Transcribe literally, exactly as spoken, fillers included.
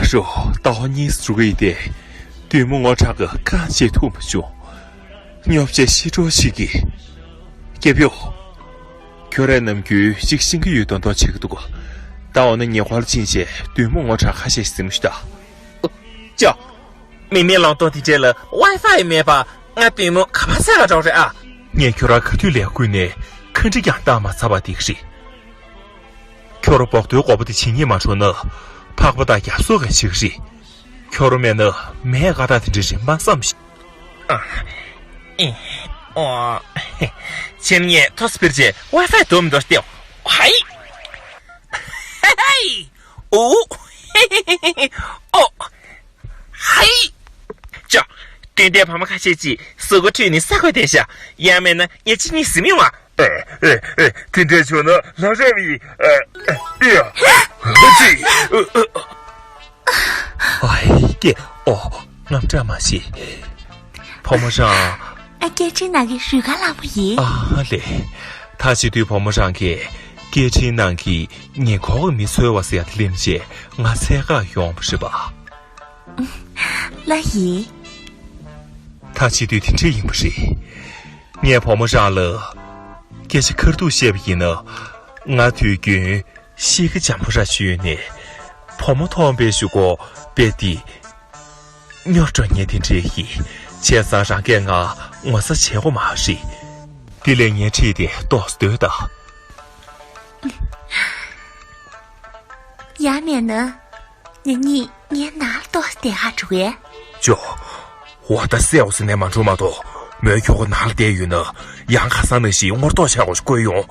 ཅོ། ལྟ་བ་གཉིས་སུ་འགྲོ་གི་ཡིན་ཏེ། བདུད་མོ་རྔོག་ཁྲག་གིས་རྐང་བཅད་ཐུབ་མ་བྱུང་། སྙོབ་བྱེད་ཤི་འགྲོ་ཞིག་གིས། རྒྱལ་པོ། ཁྱོད་རང་ནམ་རྒྱུན་ཅིག་ཤེས་ཀྱི་ཡོད་མདོག་མདོག་བྱེད་ཀྱི་འདུག་ད་འོ་ན་ངེད་ཁོ་ལ་ཕྱིན་བྱས་བདུད་མོ་རྔོག་ཁྲག་ཁ་ཤས་ཤིག་ཟིན་མ་ཞུ་ད། ཅོ། མི་མེད་ལུང་སྟོང་དེ་འདྲ་ལ་ཝའི་ཕའི་མེད་པ་ང་བདུད་མོ་ག་པར་བསད་ག་འགྲོ་རེད་ཨ། ངས་ཁྱོད་རང་ག་དུས་ལས་བསྐུལ་ནས་ཁ་འདྲི་ཀྱང་བཏང་མ་ཚར་བ་དེ་ག་རེད། ཁྱོད་རང་འབོག་རྡོའི་མགོ་པོ་དེ་བྱེད་སྙིང་མ་འདོད་ན། ཕག་པ་དང་རྒྱ་སོག་གིས་བྱེད་ཀྱི་རེད། ཁྱོད་རང་མེད་ན་མེའི་ཀ་དག་དེ་འདྲ་རེད་མ་བསམ་ཞིག་ཨ། ཨེ། ཨོ། ཁྱེད་ངས་ཐོག་སྤེར་རྗེས་ཝའི་ཕའི་དོ་མི་འདོར་ཏེ། ཧའི། ཧའི། ཨོ། ཨོ། ཧའི། ཅོ། སྟོན་ཟླའི་བུ་མོ་ཁ་ཤས་ཀྱིས་སོ་གོ་ཁྲུས་ནས་ས་གོ་བསྡད་ཤག་ཡང་མེད་ན་ངས་ཅི་ཉིད་ཟིན་མི་འོང་། ཨེ། ཨེ། ཨེ། དེ་འདྲ་བྱུང་ན་ལབ་ར་མི་ཡིན། ཨེ། ཨེ། ཨེ། ཨེ། ཨེ། ཨའི་ཀྱེ། ཨོ། དངངས་སྐྲག་མ་བྱེད། བུ་མོ་རང་། ཨ། སྐད་འཕྲིན་ནང་གི་རུས་དཀར་ལྷ་མོ་ཡིན། ཨ་ལེ། ད་བྱེད་དུས་བུ་མོ་རང་གིས་སྐད་འཕྲིན་ནང་གི་ཉེ་འཁོར་གྱི་མི་འཚོལ་བ་ཟེར་ཡ་དེ་ལེན་བྱས་ང་འཚོལ་ག་ཡོང་བ་རེད་པ། ལ་ཡིན། ད་བྱེད་དུས་དེ་འདྲ་ཡིན་པ་རེད། ངས་བུ་མོ་རང་ལ་སྐད་ཆ་ཁ་ཐུག་བཤད་པ་ཡིན་ན། ང་དུས་རྒྱུན་གཤིས་ཀ་འཇམ་པོ་རང་ཞིག་ཡོད་ནས། བུ་མོ་མཐོང་པའི་གཞུག་གུ་དཔེ་དེ་སྙོར་འགྲོ་མཁན་དེ་འདྲ་ཡིན། བྱས་ཙང་རང་གིས་ང་ངོ་ཚ་བྱེད་དགོས་མ་རེད། དེ་ལས་ངའི་འཁྲིས་དེ་ཏོག་ཙམ་སྡོད་དང་། ཡང་མེད་ན། ང་གཉིས་ངའི་ནང་ལ་ཏོག་ཙམ་བསྡད་ཧ་འགྲོ་གས། ཅོ། འོ་ད་སེའུ་ཟེར་ནས་མ་འགྲོ་མ་གཏོགས་མོས་ཁྱོ་ག་ནང་ལ་བསྡད་ཡོད་ན་ཡང་ཁ་སང་ནང་བཞིན་ངོ་ཐོག་ཆགས་དགོས་ཤིག་བཀོད་ཡོང་།